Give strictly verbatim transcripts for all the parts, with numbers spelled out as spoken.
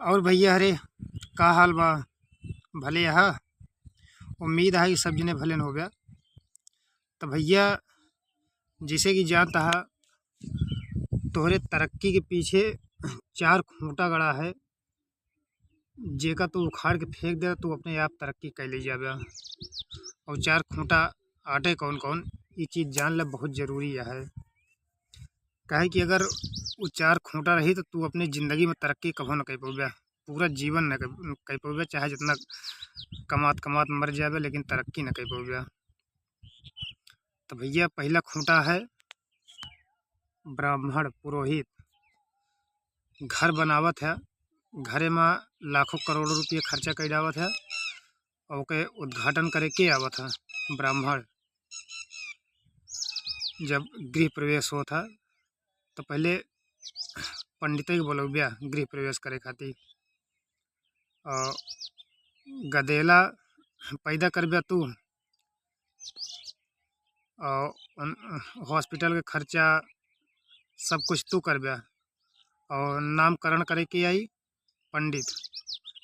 और भैया, अरे, का हाल बा? भले ह? उम्मीद है कि सब जने भले न होब्या। तो भैया, जैसे कि जानता है, तोहरे तरक्की के पीछे चार खूंटा गड़ा है, जेका तू उखाड़ के फेंक दे, तू अपने आप तरक्की कर ले जाब्या। और चार खूंटा आटे कौन कौन, ये चीज़ जान ले, बहुत ज़रूरी है। काहे कि अगर वो चार खूंटा रही, तो तू अपने ज़िंदगी में तरक्की कभो न कर पउब्या, पूरा जीवन न कर, कर पउब्या, चाहे जितना कमात कमात मर जाबे, लेकिन तरक्की न कर पउब्या। तो भैया, पहला खूंटा है ब्राह्मण पुरोहित। घर बनावत है, घरे में लाखों करोड़ों रुपये खर्चा कर डावत है, और ओके उद्घाटन करे के आवत है ब्राह्मण। जब गृह प्रवेश होत है, तो पहले पंडित के बोलौब्या गृह प्रवेश करे खातिर। और गदेला पैदा करब्या तू, और उन, हॉस्पिटल के खर्चा सब कुछ तू करब्या, और नामकरण करे के आई पंडित,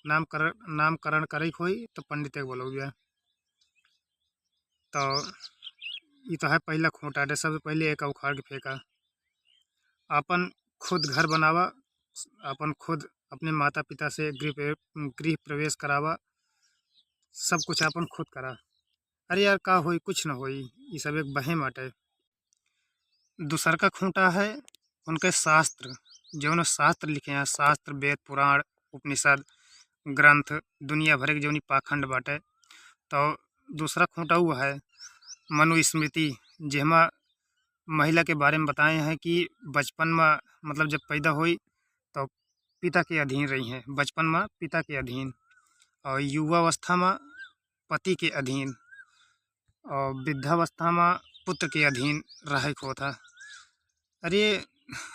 नामकरण, नामकरण करे के होई तो पंडित के बोलौब्या। तो ई तो है पहला खूंटा, सबसे पहले एका उखाड़ के फेंका। आपन खुद घर बनावा, आपन खुद अपने माता पिता से गृह प्रवे-, गृह प्रवेश करावा, सब कुछ आपन खुद करा। अरे यार, का होई, कुछ न होई, ई सब एक बहम बाटे। दूसर का खूंटा है उनके शास्त्र, जौन शास्त्र लिखे हैं, शास्त्र, वेद, पुराण, उपनिषद, ग्रंथ, दुनिया भर के जौन ई पाखंड बाटे। तो दूसरा खूंटा वो है मनुस्मृति, जेहमा महिला के बारे में बताए हैं कि बचपन में, मतलब, जब पैदा होई तो पिता के अधीन रही हैं, बचपन में पिता के अधीन, और युवावस्था में पति के अधीन, और वृद्धावस्था में पुत्र के अधीन रहे के होत है। अरे,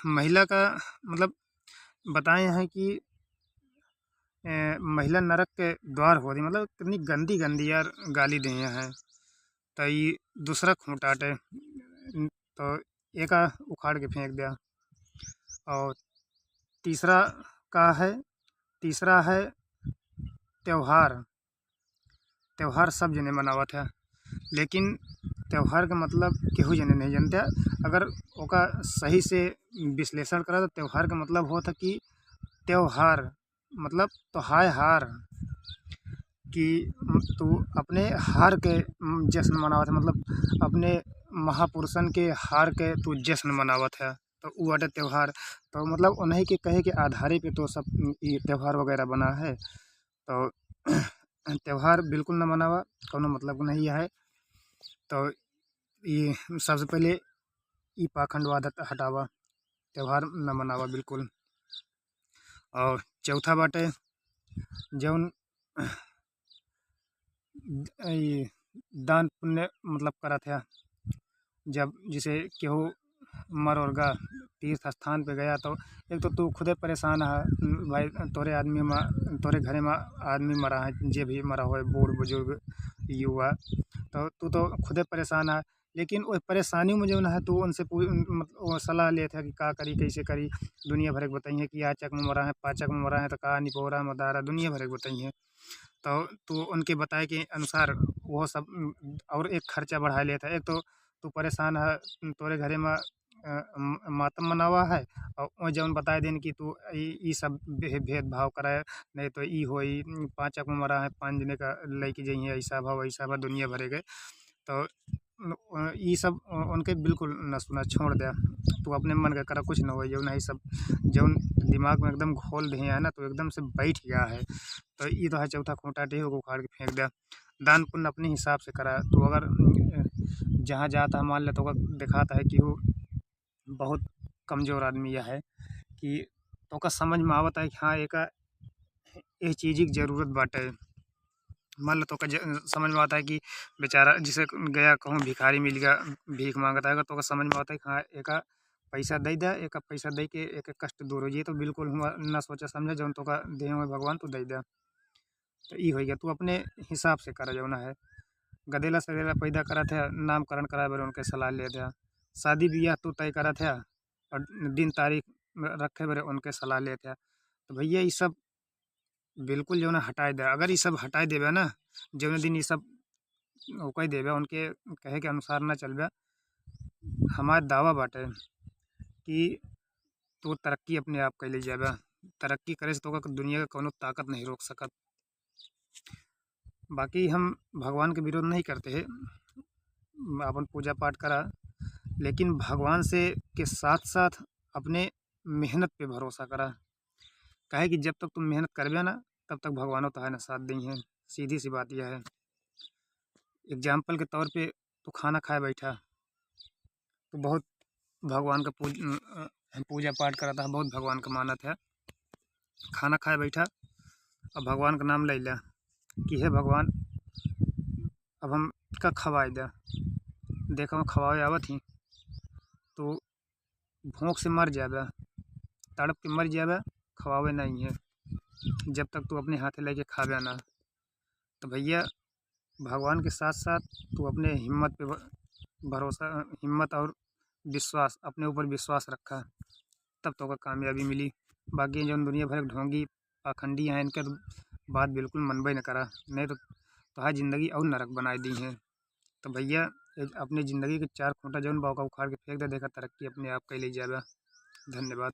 महिला का, मतलब, बताए हैं कि, ए, महिला नरक के द्वार होत ही, मतलब, कितनी गंदी गंदी यार गाली दिए हैं। तो ई दूसरा खूंटा आटे, तो एका उखाड़ के फेंक द्या। और तीसरा का है, तीसरा है त्योहार। त्योहार सब जने मनावत है, लेकिन त्योहार के मतलब केहू जने नहीं जानते। अगर ओका सही से विश्लेषण करा तो त्योहार के मतलब होत है कि त्योहार मतलब तो हाय हार, कि तू अपने हार के जश्न मनावत है, मतलब अपने महापुरुषन के हार के तू जश्न मनावत है, तो उ बाटे त्योहार। तो मतलब उन्हीं के कहे के आधारे पे तो सब ये त्योहार वगैरह बना है। तो त्योहार बिल्कुल न मनावा, कौनो मतलब नहीं है। तो ये सबसे पहले ई पाखंडवाद हट-, हटावा, त्योहार न मनावा बिल्कुल। और चौथा बाटे जौन ई दान पुण्य मतलब करत है, जब जैसे केहू मर और गा तीर्थ स्थान पे गया तो एक तो तू खुदे परेशान है भाई, तोरे आदमी मा, तोरे घरे मा आदमी मरा है, जे भी मरा होए, बूढ़ बुजुर्ग युवा, तो तू तो खुदे परेशान है। लेकिन ओह परेशानी में जौन है तू उनसे पू-, मतलब वो सलाह लेत है कि का करी, कैसे करी। दुनिया भर के बताइए कि आचक में मरा है, पाचक में मरा है, तो का निपोरा मदारा दुनिया भर के बताइए। तो तू उनके बताए के अनुसार वो सब, उम, और एक खर्चा बढ़ा लेत है। एक तो तू परेशान है, तोरे घरे में, अ, म-, मातम मनावा है, और वो जौन बताए देन कि तू ई, ई सब भे-, भेदभाव कराए, नहीं तो ई होई, उम, पाँच आँख में मरा है, पाँच जने का लेके जइहें, ऐसा भाव, ऐसा भाव, दुनिया भरे के। तो उन, उन, ई सब उ-, उनके बिल्कुल न सुना, छोड़ द्या। तू अपने मन का करा, कुछ न होई, जौन है सब, जौन दिमाग में एकदम घोल दिए है ना, तो एकदम से बैठ गया है। तो ई तो है चौथा खूंटा, टेही ओके उखाड़ के फेंक द्या। दान पुण्य अपने हिसाब से करा। तो अगर, अ, जहाँ जाता है, मान ले, तो ओका दिखाता है कि वो बहुत कमजोर आदमी यह है कि तोका समझ में आवता है कि हाँ, एका, ए चीज की जरूरत बाटे। मान लो तोका ज-, समझ में आवता है कि बेचारा जिसे गया कहूँ भिखारी मिल गया, भीख मांगता है, अगर तोका समझ में आवता है कि हाँ, एका पैसा दे दे, एका पैसा दे के एक कष्ट दूर हो जाए, तो बिल्कुल हुआ ना सोचा समझा, जौन तोका दे हुए भगवान, तू दे दे। तो ई हो गया, तू अपने हिसाब से करा जौन है। गदेला सदेला पैदा करत है, नामकरण कराए बरे उनके सलाह लेत है। शादी ब्याह तू तय करत है और दिन तारीख रखे बरे उनके सलाह लेत है। तो भैया, ई सब बिल्कुल जौन हटाए दे। अगर ई सब हटाए देबे ना, जौन दिन ई सब ओके देबे, उनके कहे के अनुसार ना चलबे, हमार दावा बाटे कि तू तरक्की अपने आप कइले जाबे। तरक्की करे से तोका दुनिया के कौनो ताकत नहीं रोक सकत। बाकी हम भगवान के विरोध नहीं करते हैं, अपन पूजा पाठ करा, लेकिन भगवान से के साथ साथ अपने मेहनत पे भरोसा करा। काहे कि जब तक तुम मेहनत करबे ना, तब तक भगवानो तोहार ना साथ देइहैं। सीधी सी बात यह है। एग्जाम्पल के तौर पे तू खाना खाए बैठा, तो बहुत भगवान का पूज-, अ, अ, पूजा पाठ करत है, बहुत भगवान का मानत है। खाना खाए बैठा, अब भगवान का नाम लइला कि हे भगवान, अब हम का खवाए दा, देखा हम खवावे आवत ही, तो भूख से मर जाबे, तड़प के मर जाबे, खवावे नहीं है, जब तक तू अपने हाथे लेके खाबे ना। तो भैया, भगवान के साथ साथ तू अपने हिम्मत पे भ-, भरोसा, हिम्मत और विश्वास, अपने ऊपर विश्वास रखा, तब तोका कामयाबी मिली। बाकी जौन दुनिया भर के ढोंगी, पाखंडी हैं, इनके तो बात बिल्कुल मनबे न करा, नहीं तो तोहार जिंदगी और नरक बनाए दीहैं। तो भैया, ए-, अपने जिंदगी के चार खूंटा जौन बा, ओका उखाड़ के फेंक दे, देखा तरक्की अपने आप कइले जाबे। धन्यवाद।